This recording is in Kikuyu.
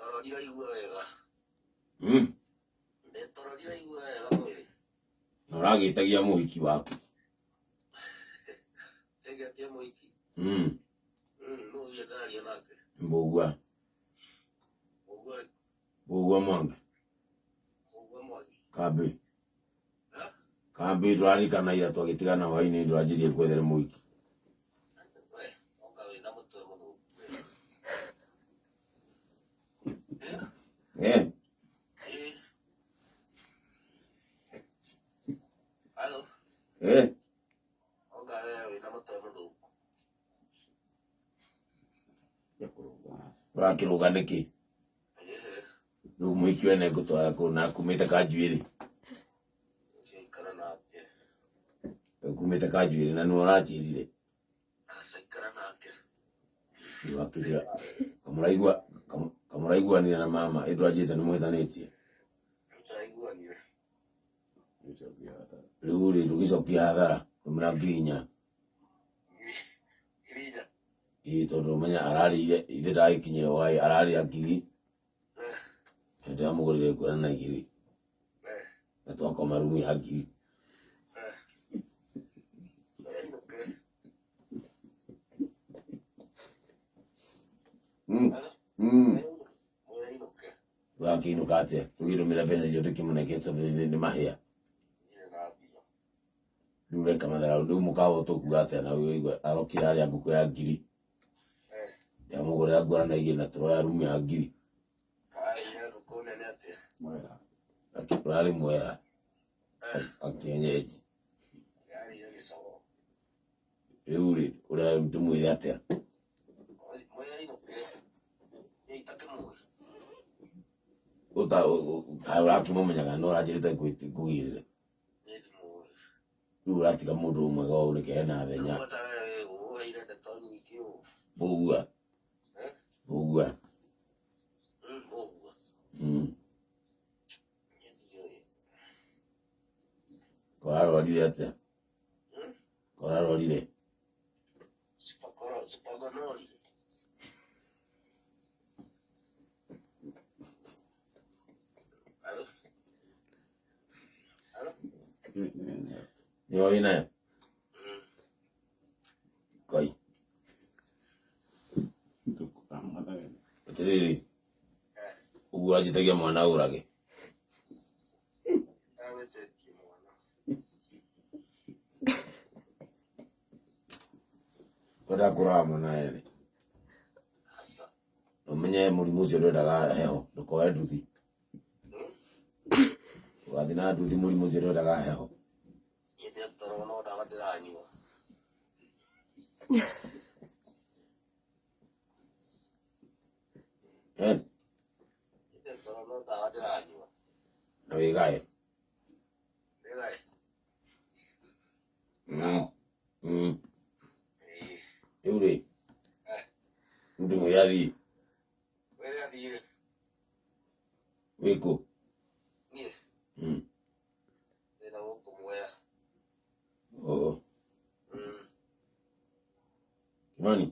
Toro ndiraigua wega. Ndĩ toro ndiraigua wega mwĩrĩ. Na ũragĩtagia mũhiki waku. Nĩngetia mũhiki. Nũ ũcio ndĩraria nake? Mbũgua. Mbũgua ũrĩkũ? Mbũgua Mwangi. Mbũgua Mwangi. Kambĩ. Ha? Kambĩ tũrarikana ira twagĩtigana hwainĩ ndũranjĩrie ngwethere mũhiki. We, oka wĩna mũtwe mũthũku. Eh, Ĩĩ. Halo, eh, oka we wĩna mũtwe mũthũku. Ũrakĩrũga nĩkĩ? Ĩĩ. Rĩu mũhiki wene ngũtwara kũ na kumĩte kanjuĩrĩ. Ũcio ikara nake. Kumĩte kanjuĩrĩ na nĩwe ũranjĩrire. Aca ikara nake. Rĩu akĩrĩa kamũraigua kamũraiguanire na mama ĩ ndwanjĩte nĩ mũhĩtanĩtie. Tũraiguanire. Rĩu rĩ ndũgĩcokia hathara rũmĩra 4,000. 4,000. Ĩĩ tondũ ũmenya ararĩire ithe ndagĩkinyire hwaĩ ararĩa 1,000. Na ndĩramũgũrĩire ngũrani na 2,000. Na twakoma rumu ya 1,000. Wakĩinũka atĩa? Tũgĩtũmĩra mbeca icio tũkĩmũnengere tondũ nĩ mahĩa. Rĩu ũreka matharau rĩu mũkawa tũkuga atĩa na ũigua arokire arĩa ngũkũ ya 1,000. Ndĩramũgũrĩra ngũrani na 2,000 na tũroya rumu ya 1,000. Ũrarĩ mwega akienyeji. Rĩu rĩ ũrĩa ndĩmwĩre atĩa? Ũta kaĩ ũrakĩmũmenyaga no ũranjĩrĩte ngũgĩrĩre. Rĩu ũratiga mũndũ mwega ũũ nĩkĩ hena thenya. Mbũgua. Mbũgua. Korarwarire atĩa? Korarwarire. Nĩyo wĩnayo? Ngai. Atĩrĩrĩ, ũguo ũranjĩtagia mwana ũrage. Kwenda kũraga mwana ene. Ũmenye mũrimũ ũcio ndwendaga heho, ndũkoe nduthi. Ũgathiĩ na nduthi mũrimũ ũcio ndwendaga heho. Eh? Na wĩgae. Rĩu rĩ, rĩu ndĩmwĩre athiĩ. Wĩkũ? Oh. Kimani.